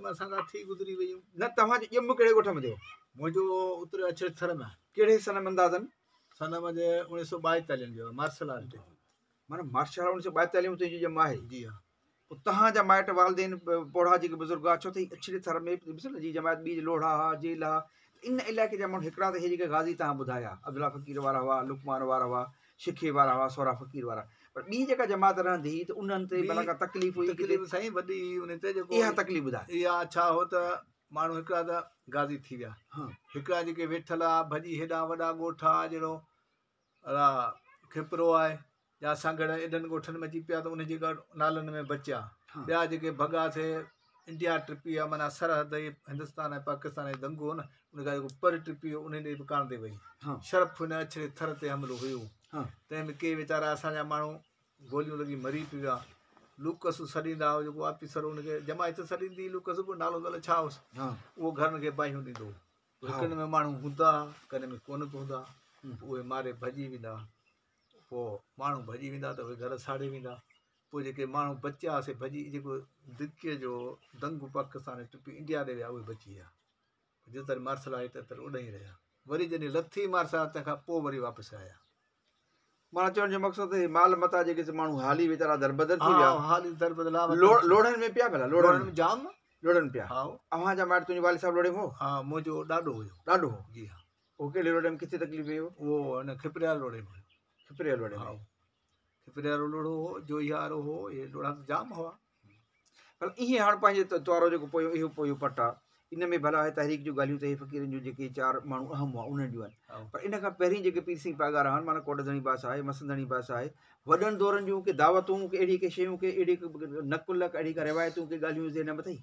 ۾ اسان کان ٿي گذري ويون. نه توهان جو ڄم ڪهڙي ڳوٺ ۾ ٿيو؟ منهنجو اتر اڇڙي ٿر ۾. ڪهڙي سن ۾ اندازن؟ سن ۾ 1942 جو مارشل آرٽ. معنيٰ مارشل آرٽ 1942 ۾ تنهنجو ڄم آهي؟ جي ها. پوء توهان جا مائٽ والدين پوڙها جيڪي بزرگ ها ڇو ته هي اڇڙي ٿر ۾ ڏسو نه جي جماعت ٻي لوڙها ها جيل ها ان علائقي جا ماڻهو هڪڙا ته هي جيڪي غازي توهان ٻڌايا عبدالله فقير وارا هئا لقمان وارا هئا شکي وارا هئا سورا فقير وارا پر ٻي جيڪا جماعت رهندي هئي ته انهن تي ڀلا ڪا تڪليف هئي تڪليف سائين وڏي هئي انهن تي جيڪو اها تڪليف ٻڌاء اها ڇا هو ته ماڻهو هڪڙا ته غازي ٿي ويا هڪڙا جيڪي ويٺل ها ڀڄي هيڏانهن وڏا ڳوٺ ها جهڙو ادا کپرو آهي يا سانگهڙ ايڏن ڳوٺن ۾ اچي پيا ته ان جي نالن ۾ بچيا ٻيا جيڪي ڀڳا سي انڊيا ٽپي ويا معنيٰ سرحد هي هندستان ۽ پاڪستان جو دنگو هو نه ان کان جيڪو پر ٽپي ويو ان ڏي به ڪاڻ تي وئي شرف هن اڇڙي ٿر تي حملو هيو تنهن ۾ ڪي ويچارا اسان جا ماڻهو گوليون لڳي مري پي ويا لوڪس سڏيندا هو جيڪو آفيسر ان کي جماعت سڏيندي لوڪس پوء نالو ته ڇا هوس اهو گهرن کي باهيون ڏيندو هو ڪن ۾ ماڻهو هوندا ڪن ۾ ڪونه به هوندا پوء اهي ماري ڀڄي ويندا پوء ماڻهو ڀڄي ويندا ته اهي گهر ساڙي ويندا پوء جيڪي ماڻهو بچيا سي ڀڄي جيڪو دڪي جو دنگ پاڪستان ٽپي انڊيا ڏي ويا اهي بچي ويا جيتر مارشل آئي تيتر اڏ ئي رهيا وري جڏهن لٿي مارشل تنهن کان پوء وري واپس آيا. معنيٰ چوڻ جو مقصد ته هي مال متاع جيڪي سي ماڻهو هالي ويچارا دربدر ٿي ويا. ها هالي دربدر لا لوڙهن ۾ پيا ڀلا لوڙهن ۾ جام لوڙهن پيا. ها اوهان جا مائٽ تنهنجو والد صاحب لوڙهي ۾ هو؟ ها منهنجو ڏاڏو هيو. ڏاڏو هو؟ جي ها. اهو ڪهڙي لوڙهي ۾ ڪٿي تڪليف ۾ هو؟ اهو هن کپريال لوڙهي ۾ هيو. کپريال لوڙهي ۾. ها کپريال لوڙهو هو جوهيارو هو اهي لوڙها ته جام هئا. ڀلا ائين هاڻ پنهنجي توارو جيڪو پويون اهو پويون پٽ آ ان ۾ ڀلا اهي تحريڪ جون ڳالهيون ته اهي فقيرن جون جيڪي چار ماڻهو اهم هئا انهن جون آهن پر ان کان پهرين جيڪي پير سائين پاڳارا آهن معنيٰ ڪوٽ ڌڻي بادشاهه آهي مسندڻي بادشاهه آهي وڏن دورن جون ڪي دعوتون ڪي اهڙي ڪي شيون ڪي اهڙي نقل اهڙي ڪا روايتون ڪي ڳالهيون ذهن ۾ اٿئي؟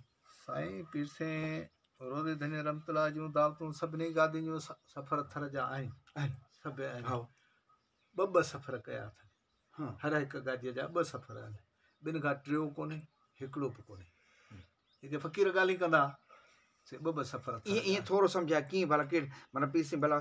سائين پير سائين روضي ڌڻي رحمت الله جون دعوتون سڀني گادين جون سفر ٿر جا آهن سڀ آهن ٻه ٻه سفر ڪيا اٿن هر هڪ گاديء جا ٻه سفر آهن، ٻن کان ٽيون ڪونهي، هڪڙو به ڪونهي. جيڪي فقير ڳالهيون ڪندا سي ٻه ٻه سفر اٿن. ائين ٿورو سمجهاء ڪيئن ڀلا ڪير معنيٰ پير سائين ڀلا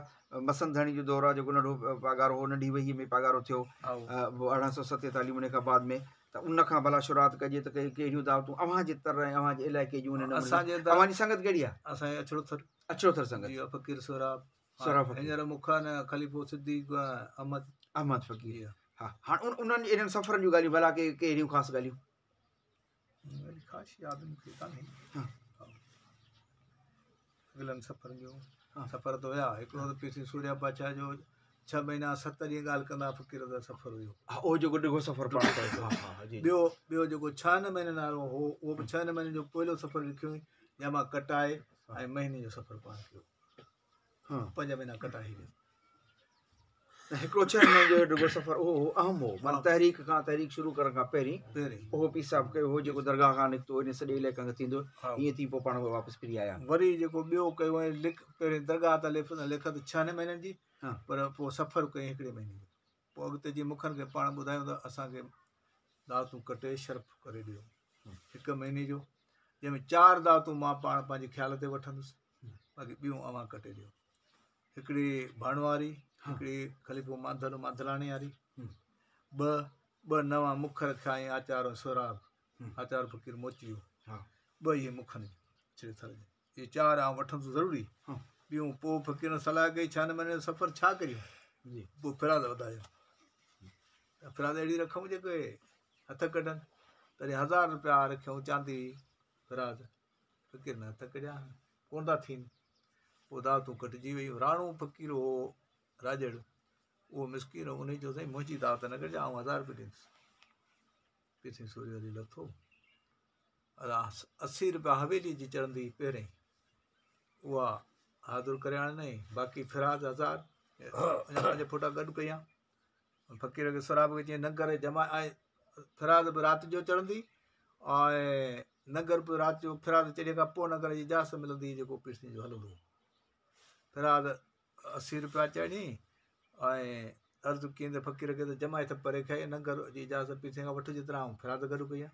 مسند ڌڻي جو دور آهي جيڪو ننڍو پاڳارو هو ننڍي وهيء ۾ پاڳارو ٿيو 1847 ان کان بعد ۾ ته ان کان ڀلا شروعات ڪجي ته ڪهڙيون دعوتون اوهان جي تر ۽ اوهان جي علائقي جون انهن نموني اوهان جي سنگت ڪهڙي آهي؟ اسان جي اڇڙو ٿر. اڇڙو ٿر سنگت. جي فقير سهراب. سهراب فقير. هينئر مون کان خليفو صديق احمد. احمد فقير. ها هاڻ انهن انهن سفرن جون ڳالهيون ڀلا ڪي ڪي اهڙيون خاص ڳالهيون. اهڙي خاص ياد مون کي ڪانهي. اڳلن سفرن جو سفر ته هيا هڪڙو ته پير سائين سوريا بادشاهه جو ڇهه مهينا ست ڏينهن ڳالهه ڪندا فقير دا سفر هيو. ها اهو جيڪو ڊگهو سفر پاڻ ڪيو ها ها جي ٻيو ٻيو جيڪو ڇهن مهينن وارو هو اهو به ڇهن مهينن جو پوئلو سفر لکيو هئي جنهن مان ڪٽائي ۽ مهيني جو سفر پاڻ ڪيو. پنج مهينا ڪٽائي ويو. هڪڙو ڇهن مهينن جو ڊگهو سفر اهو هو اهم هو معنيٰ تحريڪ کان تحريڪ شروع ڪرڻ کان پهرين اهو پير صاحب ڪيو هو جيڪو درگاهه کان نڪتو ان سڄي علائقي کان ٿيندو ائين ٿي پوء پاڻ واپس ڦري آيا. وري جيڪو ٻيو ڪيو ۽ لک پهرين درگاهه تان لکت ڇهن مهينن جي پر پوء سفر ڪيائين هڪڙي مهيني جو پوء اڳتي جي مکن کي پاڻ ٻڌايو ته اسان کي دعوتون ڪٽي شرف ڪري ڏيو هڪ مهيني جو جنهن ۾ چار دعوتون مان پاڻ پنهنجي خيال تي وٺندس باقي ٻيون اوهان ڪٽي ڏيو. هڪڙي ڀاڻواري، هڪڙي خليفو مانڌل مانڌلاڻي واري، ٻه ٻه نوان مک رکيا ۽ آچار ۽ سهراب، آچار فقير موچيو، ٻه اهي مکن ڇڙي ٿر جا، اهي چار آئون وٺندس ضروري. ٻيون پوء فقيرن صلاح ڪئي ڇهن مهينن جو سفر ڇا ڪريون؟ پوء فراز وڌايو ته فراز اهڙي رکون جيڪي هٿ ڪڍن، تڏهن هزار روپيا رکيائون چاندي فراز. فقير نه هٿ ڪڍيا ڪونه ٿا ٿين. پوء دعوتون ڪٽجي ويون. راڻو فقير هو راڄڙ، اهو مسڪين هو، انهي چيو سائين منهنجي دعوت نه ڪڍجان، آئون هزار روپيا ڏيندس. پير سائين سورهيه علي لٿو. 80 روپيا حويلي جي چڙهندي هئي پهرين، اها حاضر ڪري آڻيائين، باقي فراز هزار اڃا پنج فوٽا گڏ ڪيا. فقير کي سهراب کي چيائين ننگر جمع ۽ فراز به رات جو چڙهندي ۽ ننگر به رات جو فراز چڙهي کان پوء ننگر جي اجازت ملندي جيڪو پير سائين جو هلندو فراز 80 روپيا چڙهي ۽ عرض ڪيائين ته فقير کي ته جماعت پري کائي ننگر جي اجازت پير سائين کان وٺ جيترا آئون فراز گڏ ڪئي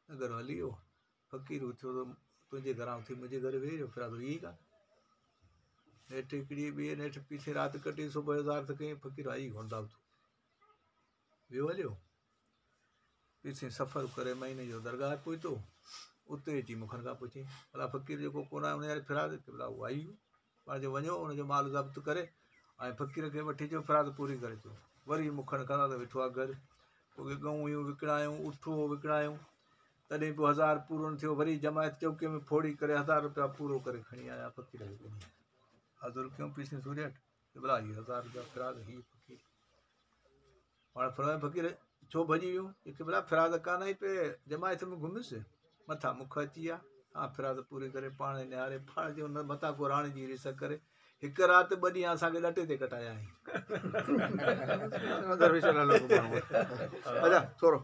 ننگر هلي ويو فقير اٿيو ته تنهنجي گهران اٿي منهنجي گهر ويهي رهيو فراز هئي ئي ڪانه نيٺ هڪڙي ٻي نيٺ پيسي رات ڪٽي صبح جو زار ته ڪئين فقير آئي ڪونه دعوت ويو هليو پيسي سفر ڪري مهيني جو درگاهه پهتو. اتي اچي مون کان پڇي ڀلا فقير جيڪو ڪونه آهي ان جي فراز قبلا اهو آئي ويو. پاڻ چيو وڃو ان جو مال ضبط ڪري ۽ فقير کي وٺي اچو فراز پوري ڪري اچو. وري مکڻ کان ته ويٺو آهي گهر. پوءِ ڳئون هيون وڪڻايون، اٺ هو وڪڻايون، تڏهن پوءِ 1000 پورو نه ٿيو. وري جماعت چوڪيءَ ۾ ڦوڙي ڪري 1000 رپيا پورو ڪري کڻي آيا فقير کي ڏني. حاضر ڪيون پيسين سوريٺ قبلا هي 1000 رپيا فراز هي فقير. پاڻ فرمايو فقير ڇو ڀڄي ويو؟ قبلا فراز ڪانه آئي پئي جماعت ۾ گهميس مٿان مک اچي ويا. ها فراز پوري ڪري پاڻ نهاري پاڻ چيو نه متان ڪو راڻي جي ريس ڪري. هڪ رات 2 ڏينهن اسان کي ڏٽي تي ڪٽايا آهن. اڇا ٿورو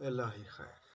الاهي خير.